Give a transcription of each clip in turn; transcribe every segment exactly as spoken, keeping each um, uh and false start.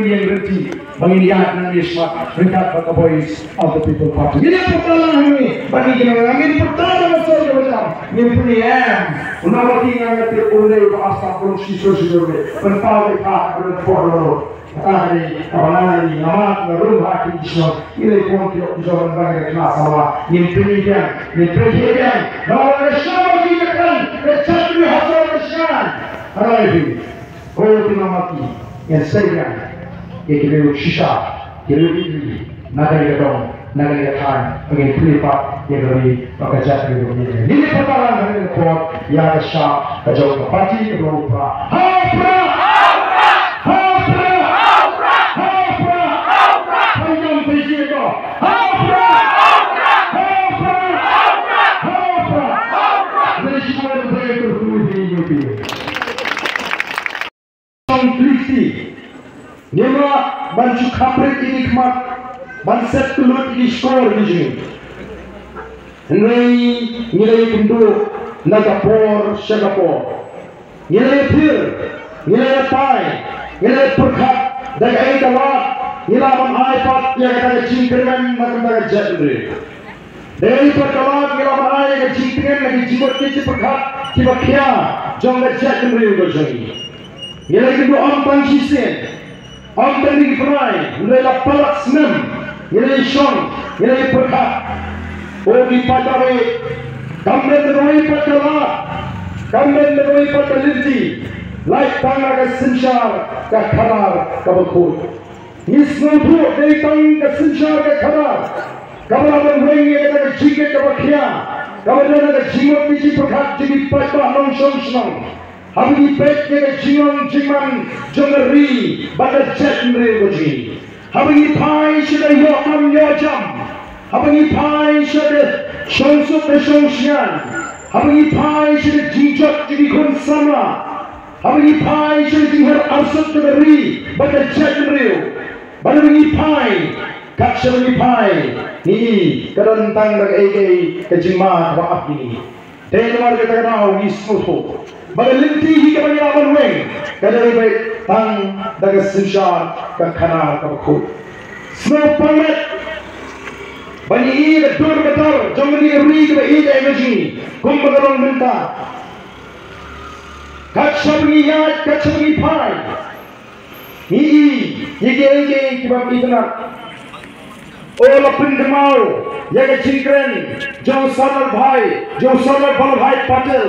ngin ïeng rynti ba ngin ïaid nangne shakhmat ryngkat bad ka Voice of the People Party. Ngin ïa pyrta lang hangne bad ngin ïa ngin pyrta lang ha sor ka bynta. Ngin pynïeng. U Nongmati, nga ngeit u dei uba ar sap bun shi sor shi sor. Pynpaw ïa ka ka por lo. Kata ka dei kaba nga ngi nga mad nga rung ha ki shnong. Ngi leit pon ki lok ki jong ban bang ïa ka khynnah samla. Ngin pynïeng biang, ngin pynïeng biang. Ba la ka shnong ki ka kan ka chat ki ha sor ka shnong. Hynrei phi, ko ki nongmati, ngin sei biang ïa ki riew shisha, ki riew ki riew. Na ka ïa ka dong, na ka ïa ka thaiñ, ba ngin pynïeng pat ïa ka ri bad ka jaitbynriew. Ngin ïa pynpaw lang ha ka por ïa ka shap ka jong ka party ka long Prah. Ha Prah! Ha Prah! Ha Prah! Ha Prah! Ha Prah! Ha Prah! Ha Prah! ban shu khaprit ïa ki khmat, ban set kyllut ïa ki shkor ki jong ngi. Hynrei ngi la ïakynduh na ka por sha ka por. Ngi la ïathir, ngi la ïatai, ngi la ïapyrkhat da kaei ka lad ngi lah ban ai pat ïa kata ka jingkyrmen na ka bynta ka jaitbynriew. Da kaei pat ka lad ngi lah ban ai ïa ka jingtngen na ki jingmut ki jingpyrkhat kiba khia jong ka jaitbynriew ka jong ngi. Ngi la ïakynduh ym tang shisien, ym tang da ki bnai, hynrei la palat snem ngi la ïashong, ngi la ïapyrkhat. Ko ki paidbah, kam don da kawei pat ka lad, kam don da kawei pat ka lynti, lait tang na ka synshar ka khadar kaba khuid. Ngi sngewthuh dei tang ka synshar ka khadar kaba lah ban weng ïa kata ka jingkit kaba khia, kaba don ha ka jingmut ki jingpyrkhat jong ki paidbah nongshong shnong. Haba ngi peit ïa ka jinglong jingman jong ka ri bad ka jaitbynriew ka jong ngi, haba ngi phai sha ka ïoh kam ïoh jam, haba ngi phai sha ka shong suk ka shong shngain, haba ngi phai sha ka jingjot jong ki khun samla, haba ngi phai sha ka jingher arsut jong ka ri bad ka jaitbynriew, bad haba ngi phai, kat shaba ngi phai, ngi i ka don tang da kaei kaei ka jingma kaba ap ïa ngi. Dei namar kata ka daw ngi sngewthuh ba ka lynti hi kaba ngi lah ban weng ka dei beit tang da ka synshar ka khadar kaba khuid. Sngewpang met ba ngi i ka dur ka tar jong kane ka ri kaba ïeit ïa ka jong ngi kumba ka long mynta. Kat shaba ngi ïaid, kat shaba ngi phai, ngi i ïa kiei kiei kiba itynnad. O la pynkynmaw ïa ka jingkren jong Sardar Bhai, jong Sardar Vallabhbhai Patel,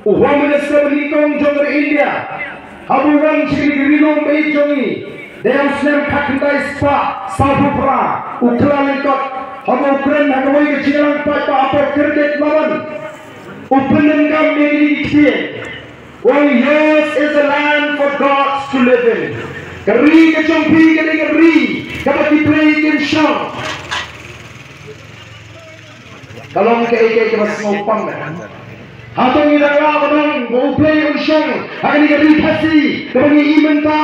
u Home Minister ba nyngkong jong ka ri India, haba u wan sha kane ka ri lum ba ïeit jong ngi, dei ha u snem khatkhyndai spah sawphew phra, u kylla lyngkot, haba u kren ha kawei ka jingïalang paidbah hapoh Cricket Lawan, u pyndonkam ïa kine ki ktien. Well, yours is a land for gods to live in. Ka ri ka jong phi ka dei ka ri kaba ki Blei kin shong. Ka long kaei kaei kaba sngewpang. Hato ngi dang lah ban ong ba U Blei un shong ha kane ka ri Khasi kaba ngi i mynta?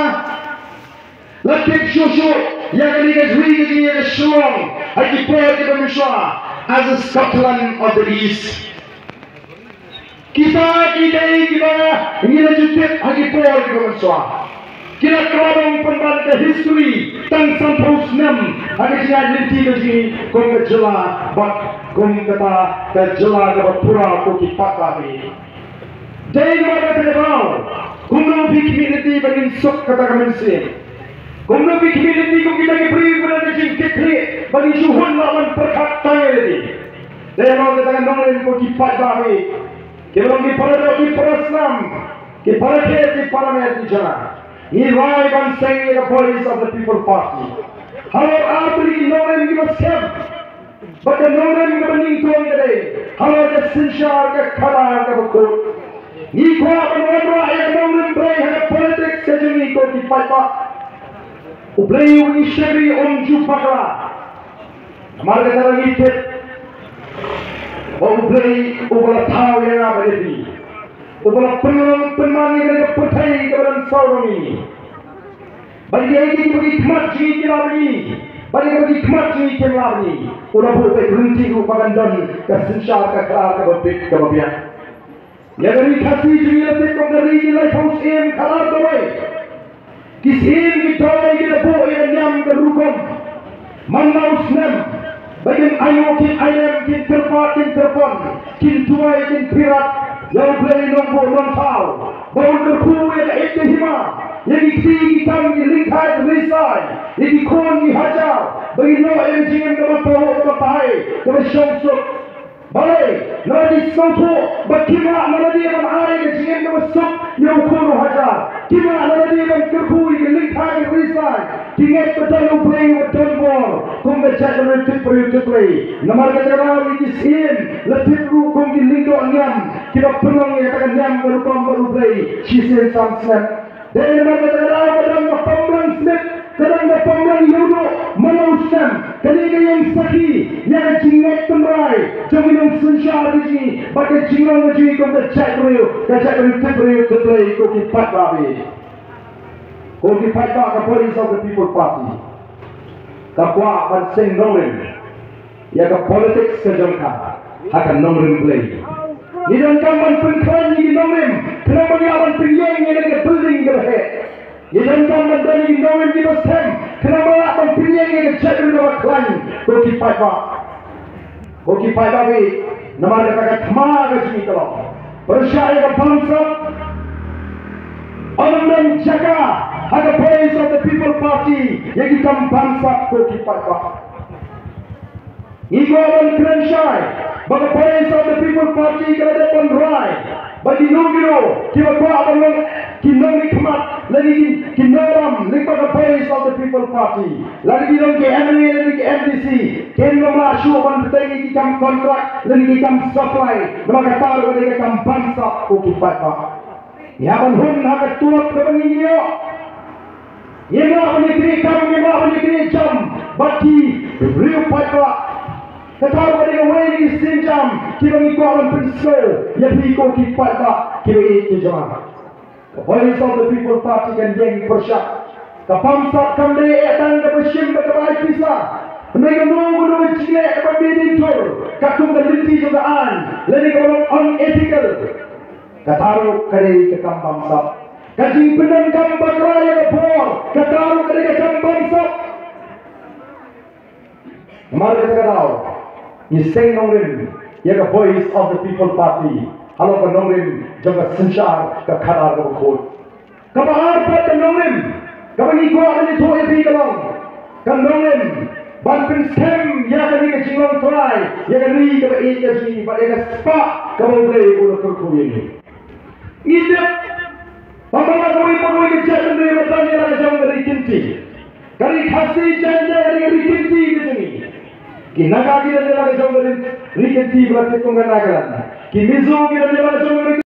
La tip shuh shuh ïa kane ka ri ka jong ngi, ïa ka Shillong, ha ki por kiba mynshuwa as the Scotland of the East. Kita ki dei kiba ngi la ju tip ha ki por kiba mynshuwa. Ki la kyrpang pynban ka history tang sanphew snem ha ka jingïaid lynti ka jong ngi kum ka jylla bad kum kata ka jylla kaba pura ko ki paidbah. Dei namar kata ka daw, kumno phi khmih lynti ba ngin suk kata ka mynsiem? Kumno phi khmih lynti kum kita ki briew ba don ka jingkitkhlieh ba ngin shu hun lah ban pyrkhat tang ïa lade? Dei namar kata ka nongrim ko ki paidbah, kiba long ki para doh, ki para snam, ki para khet, ki para met, ki jana, ngi rai ban seng ïa ka Voice of the People Party. Halor ar tylli ki nongrim kiba skhem bad ka nongrim kaba nyngkong ka dei halor ka synshar ka khadar kaba khuid. Ngi kwah ban wanrah ïa ka nongrim Blei ha ka politics ka jong ngi ko ki paidbah. U Blei uba ngi shakri um ju bakla. Namar kata ngi tip ba U Blei uba la thaw ïa nga bad ïa phi, uba la pynlong pynman ïa kane ka pyrthei kaba don saw rong ïa ngi. Bad ïa kiei kiei kiba ki khmat jong ngi ki lah ban ïohi, bad ïa kiba ki khmat jong ngi kim lah ban ïohi, u la buh beit ryntih ruh ba kan don ka synshar ka khadar kaba bit kaba biang. Ïa ka ri Khasi jong ngi la tip kum ka ri ki laiphew syiem khadar dawai. Ki syiem ki dawai ki la buh ïa ka niam ka rukom. Man la u snem ba kin aiu kin ailem, kin kyrpad kin kyrpon, kin duwai kin pyrkhat ïa U Blei nongbuh nongthaw ba un kyrkhu ïa ka ïeit ka hima, ïa ki kti ki kam, ki lyngkha ki risai, ïa ki khun ki hajar, ba kin ïoh ïa ka jingim kaba pahuh kaba pahai kaba shong suk. Balei? Namar ki sngewthuh ba kim lah na lade ban ai ka jingim kaba suk ïa u khun u hajar. Kim lah na lade ban kyrkhu ïa ki lyngkha ki risai. Ki ngeit ba don U Blei uba don bor kum ka jaitbynriew tip briew tip Blei. Namar kata ka daw ïa ki syiem la tip ruh kum ki lyngdoh niam kiba pynlong ïa kata ka niam ka rukom bad U Blei shisien san snem. Dei namar kata ka daw ka don ka Pamlang Smit, ka don ka Pamlang Ïewduh man la u snem. Kane ka ïeng sakhi ïa ka jingngeit tynrai jong ki nongsynshar ka jong ngi bad ka jinglong ka jong ngi kum ka jaitbynriew, ka jaitbynriew tip briew tip Blei ko ki paidbah. Ko ki paidbah, ka Voice of the People Party ka kwah ban seng nongrim ïa ka politics ka jong ka ha ka nongrim Blei. Ngi donkam ban pynkhlaiñ ïa ki nongrim khnang ba ngin ïa ban pynïeng ïa ka building kaba heh. Ngi donkam ban don ïa ki nongrim kiba skhem khnang ba ngin ïa ban pynïeng ïa ka jaitbynriew kaba khlaiñ, ko ki paidbah. Ko ki paidbah, namar kata ka thma ka jong ngi ka long pyrshah ïa ka bamsap. Ym don jaka ha ka Voice of the People Party ïa ki kam bamsap, ko ki paidbah. Ngi kwah ban kren shai ba ka Voice of the People Party ka la dep ban rai ba kino kino kiba kwah ban long ki nongmihkhmat lane ki, ki nongïalam lyngba ka Voice of the People Party, lane ki long ki M L A lane ki M D C, kin ym lah shuh ban bteng ïa ki kam contract lane ki kam supply, namar kata ruh ka dei ka kam bamsap, ko ki paidbah. Ïa ban hun ha ka tulop kaba ngi ïoh. Ngim lah ban ïakynduh kam, ngim lah ban ïakynduh jam bad ki riew paidbah. Kata ruh ka dei kawei na ki sienjam kiba ngi kwah ban pynsngew ïa phi, ko ki paidbah kiba ïeit ki jong nga. Ka Voice of the People Party kan ïeng pyrshah. Ka bamsap kam dei eh tang kaba shim bad kaba ai pisa. Hynrei kano kano ka jingleh kaba bym dei tur, katkum ka lynti jong ka aiñ, lane kaba long unethical, kata ruh ka dei ka kam bamsap. Ka jingpyndonkam bakla ïa ka bor, kata ruh ka dei ka kam bamsap. Namar kata ka daw ngi seng nongrim ïa ka Voice of the People Party halor ka nongrim jong ka synshar ka khadar kaba khuid. Kaba ar pat ka nongrim kaba ngi kwah ban ïathuh ïa phi ka long ka nongrim ban pynskhem ïa kane ka jinglong trai ïa ka ri kaba ïeit ka jong ngi bad ïa ka spah kaba U Blei u la kyrkhu ïa ngi. Ngi tip ba ma la kawei pa kawei ka jaitbynriew ba don ïa la ka jong ka ri kynti. Ka ri Khasi Jaiñtia ka ri kynti ka jong ngi. Ki Naga ki don ïa la ka jong ka ri kynti ba la tip kum ka Nagaland. Ki Mizo ki don ïa la ka jong ka ri